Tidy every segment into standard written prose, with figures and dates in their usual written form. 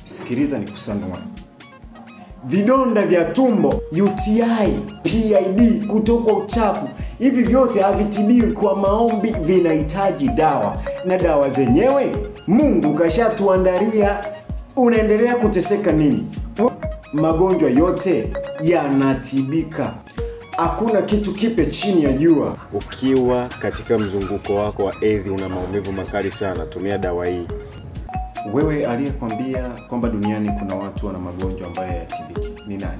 Sikiliza nikusanue. Vidonda vya tumbo, UTI, PID, kutokwa uchafu, hivi vyote havitibiwi kwa maombi, vinahitaji dawa. Na dawa zenyewe Mungu kashatuandalia. Unaendelea kuteseka nini? Magonjwa yote yanatibika. Hakuna kitu kipe chini ya jua. Ukiwa katika mzunguko wako wa hedhi una maumivu makali sana, tumia dawa hii. Wewe aliyekwambia kwamba duniani kuna watu wana magonjwa ambayo hayatibiki ni nani?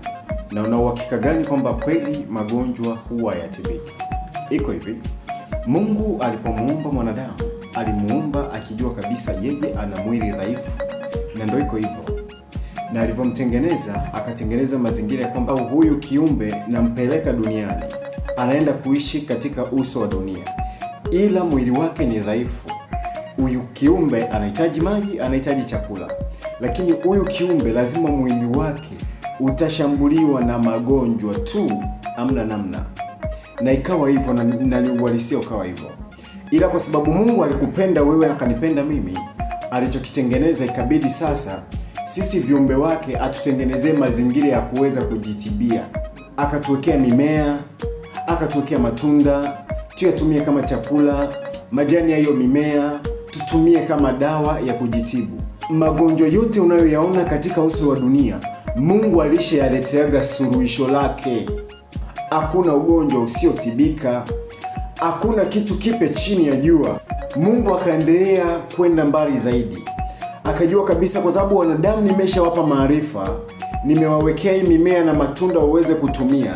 Na una uhakika gani kwamba kweli magonjwa huwa hayatibiki? Iko hivi. Mungu alipomuumba mwanadamu, alimuumba akijua kabisa yeye ana mwili dhaifu. Na ndio iko hivyo. Na alivyomtengeneza, akatengeneza mazingira kwamba huyu kiumbe nampeleka duniani, anaenda kuishi katika uso wa dunia, ila mwili wake ni dhaifu. Huyu kiumbe anahitaji maji, anahitaji chakula, lakini huyu kiumbe lazima mwili wake utashambuliwa na magonjwa tu, amna namna. Na ikawa hivyo, na uhalisia ukawa hivyo. Ila kwa sababu Mungu alikupenda wewe akanipenda mimi, alichokitengeneza ikabidi sasa sisi viumbe wake atutengenezee mazingira ya kuweza kujitibia. Akatuwekea mimea, akatuwekea matunda, tuyatumie kama chakula, majani ya hiyo mimea tutumie kama dawa ya kujitibu. Magonjwa yote unayoyaona katika uso wa dunia, Mungu alishayaleteaga suluhisho lake. Hakuna ugonjwa usiotibika, hakuna kitu kipe chini ya jua. Mungu akaendelea kwenda mbali zaidi. Akajua kabisa kwa sababu wanadamu nimeshawapa maarifa, nimewawekea hii mimea na matunda waweze kutumia.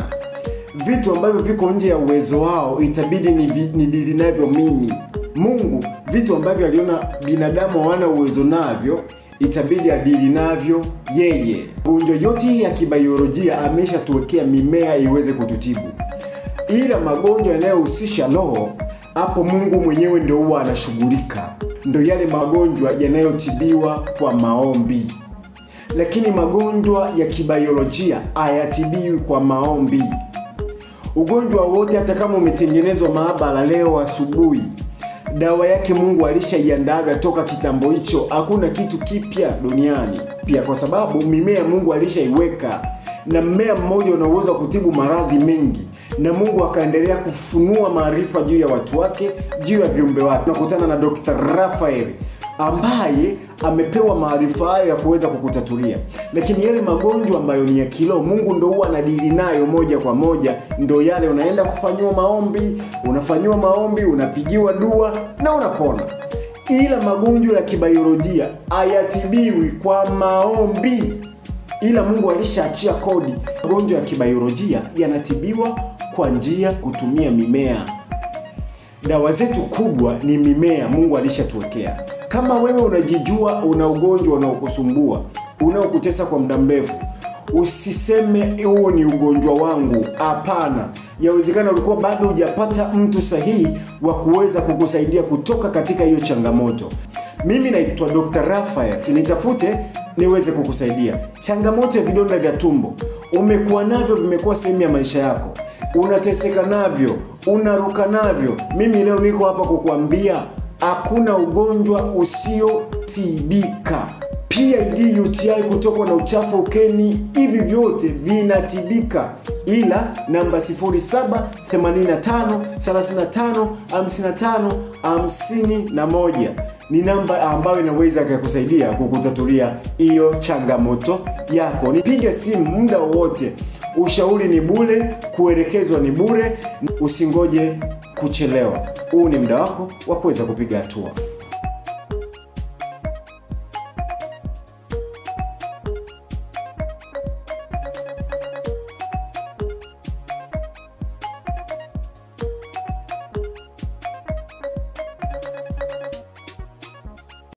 Vitu ambavyo viko nje ya uwezo wao itabidi nidili navyo mimi. Mungu vitu ambavyo aliona binadamu hawana uwezo navyo itabidi adili navyo yeye. Magonjwa yote ya kibiolojia ameshatuwekea mimea iweze kututibu. Ila magonjwa yanayohusisha roho, hapo Mungu mwenyewe ndio huwa anashughulika. Ndio yale magonjwa yanayotibiwa kwa maombi. Lakini magonjwa ya kibiolojia hayatibiwi kwa maombi. Ugonjwa wote hata kama umetengenezwa maabara leo asubuhi, dawa yake Mungu alishaiandaga toka kitambo hicho. Hakuna kitu kipya duniani. Pia kwa sababu mimea Mungu alishaiweka, na mmea mmoja una uwezo kutibu maradhi mengi. Na Mungu akaendelea kufunua maarifa juu ya watu wake, juu ya viumbe wake. Tunakutana na Dr. Raphael ambaye amepewa maarifa hayo ya kuweza kukutatulia. Lakini yale magonjwa ambayo ni ya kiroho, Mungu ndo huwa anadili nayo moja kwa moja. Ndo yale unaenda kufanyiwa maombi, unafanyiwa maombi, unapigiwa dua na unapona. Ila magonjwa ya kibiolojia hayatibiwi kwa maombi. Ila Mungu alishaachia kodi. Magonjwa ya kibiolojia yanatibiwa kwa njia kutumia mimea. Dawa zetu kubwa ni mimea Mungu alishatuwekea. Kama wewe unajijua una ugonjwa unaokusumbua, unaokutesa kwa muda mrefu, usiseme huo ni ugonjwa wangu. Hapana. Yawezekana ulikuwa bado hujapata mtu sahihi wa kuweza kukusaidia kutoka katika hiyo changamoto. Mimi naitwa Dr. Raphael. Nitafute niweze kukusaidia. Changamoto ya vidonda vya tumbo umekuwa navyo, vimekuwa sehemu ya maisha yako, unateseka navyo, unaruka navyo. Mimi leo niko hapa kukuambia hakuna ugonjwa usiotibika. PID, UTI, kutokwa na uchafu ukeni, hivi vyote vinatibika. Ila namba 0785 35 55 51 ni namba ambayo inaweza kukusaidia kukutatulia hiyo changamoto yako. Nipige simu muda wote. Ushauri ni bure, kuelekezwa ni bure, usingoje kuchelewa. Huu ni muda wako wa kuweza kupiga hatua.